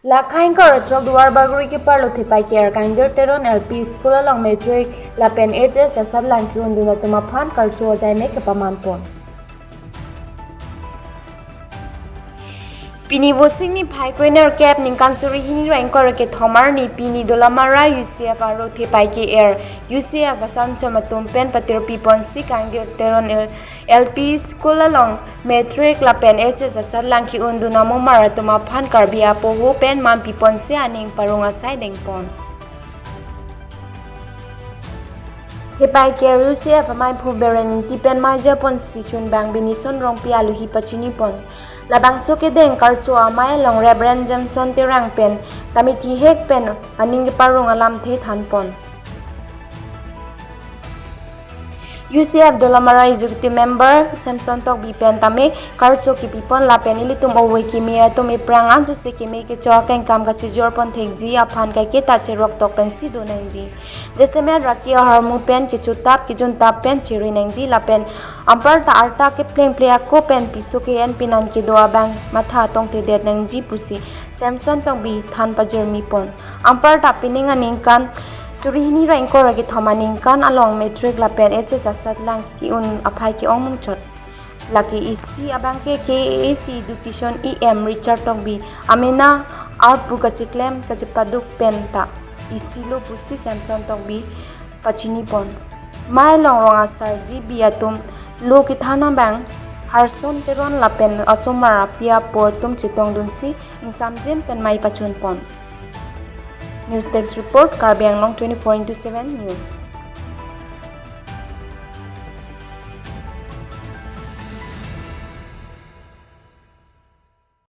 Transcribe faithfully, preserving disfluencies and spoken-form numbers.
Lakha ingkoi ra throk Duarbagori keparlo Thepai K R Kangdir Teron L P School along matric lapen H S asatlang ke-un dun atum aphan karcho ajai me kepaman pon. Pini Vosik niphai krenerkep ningkan suri hini ra ingkoi ra kethom arni pini Dolamara U C F aro Thepai K R U C F asanchom atum pen patirpi ponsi Kangdir Teron L L P School along matric lapen H S asatlang ke-un dun amomar atum aphan Karbi apoho pen manpi ponsi aning parong asai deng pon. Thepai K R U C F amaiphu Beren Ingti pen maija ponsi chunbang Binison Rongpi aluhi pachini pon. Labangso kedeng karcho amei along Reverend Jameson Terang pen tame thihek pen aning keparong alamthe than pon. U C F Dolamara Executive Member Samson Tokbi pen tame karcho kepi pon lapen ilitum ove keme atum ephrang ansose keme kecho akengkam kachijor pon thekji aphan kaiketa cherok tok pensi do nangji. Jasemet raki ahormu pen kechotap kejuntap pen chiri nangji lapen anparta arta kepleng ple ako pen piso ke-en pinan kedo abang matha tongtedet nangji pusi Samson Tokbi than pajirmi pon. Anparta pining aningkan suri hini ra ingkoi ra kethom aningkan along matric lapen H S asatlang ke-un aphai ke-ong mungchot. Lake isi abangke K A A C education E M Richard Tokbi amena arpu kachiklem kachipaduk pen ta isi lo pusi Samson Tokbi pachini pon. Mei along rong asar G B atum lo kethan abang Harson Teron lapen asomar api apo atum chetong dunsi ingsamjin pen mei pachun pon. News Desk Report, Karbi Anglong twenty-four into seven News.